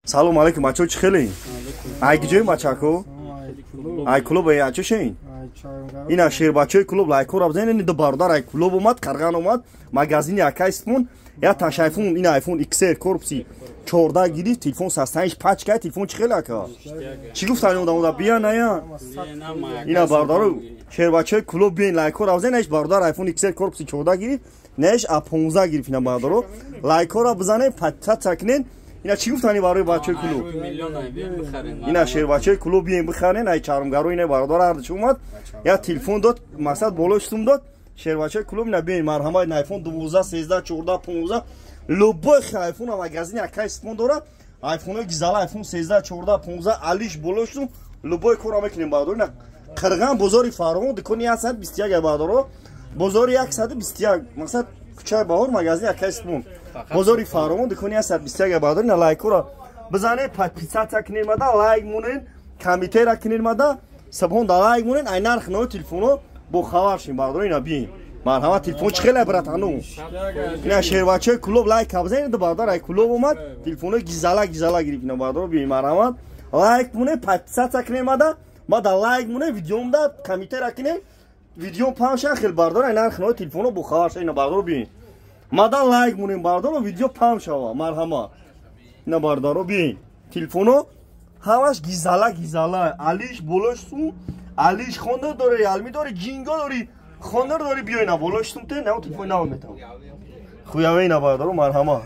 Салом алейкум, бачаҳо, чӣ хеле? Ай киҷои, бачако? Ай клуб, ачо шен? Ина шербачаи клуб, лайкора бизанед. Ин ду бародар ай клуб омад, Қарған омад, магазини акай Симон, я таш айфон, ина айфон XR корпуси 14 гирифт, телефон састаниш пачка, телефон чӣ хеле, ака? Чӣ гуфтани одам бия ная? Ина бародаро, шербачаи клуб, биен, лайкора бизанед, бародар айфон XR корпуси 14 гирифт, неш А15 гирифт, ина бародаро, лайкора бизанед, подписаться кунед. Ина чӣ гуфтани барои бачаи клуб? Ина шербачаи клуб, биен, бихарен, ай чармгаро, ина бародар ҳардуч омад, я телефон дод, мақсад болои сум дод. Шербачаи клуб, ина биен, марҳамат, айфон 12, 13, 14, 15, любой айфон магазини акай Симон дорад, айфонои гизала, айфон 13, 14, 15, алиш болои сум, любой кора мекунем, бародар. Ина Қирған, бозори Фарғон, дукони 121, бародаро, бозори 121, мақсад кӯчаи Баҳор, магазини акай Симон, бозори Фаровон, дукони 121, бародаро. Ина лайкора бизанед, подписаться кунед, мада лайк монед, комментера кунед, мада сабон да лайк монед, ай нарх нави телефоно бо хабар шин, бародаро. Ина биен, марҳамат. Телефон чӣ хеле, братану? Ина шербачаи клуб, лайк бизанед, бародар ай клуб омад, телефонои гизала гизала гирифт. Ина бародаро, биен, марҳамат, лайк монед, подписаться кунед, мада лайк монед, видеомда комментера кунед, видео паҳн шава хел, бародаро, ай нарх нави телефоно бо хабар шава. Ина бародаро, биен, мада лайк монем, бародаро, видео паҳн шава, марҳамат. Ина бародаро, биен, телефоно ҳамаш гизала гизала, алиш болош сум, алиш хонда дори, реалми дори, ҷинго дори, хонда дори, биёй, на болош сум те, на телефони нав метавон хуяве. Ина бародаро, марҳамат.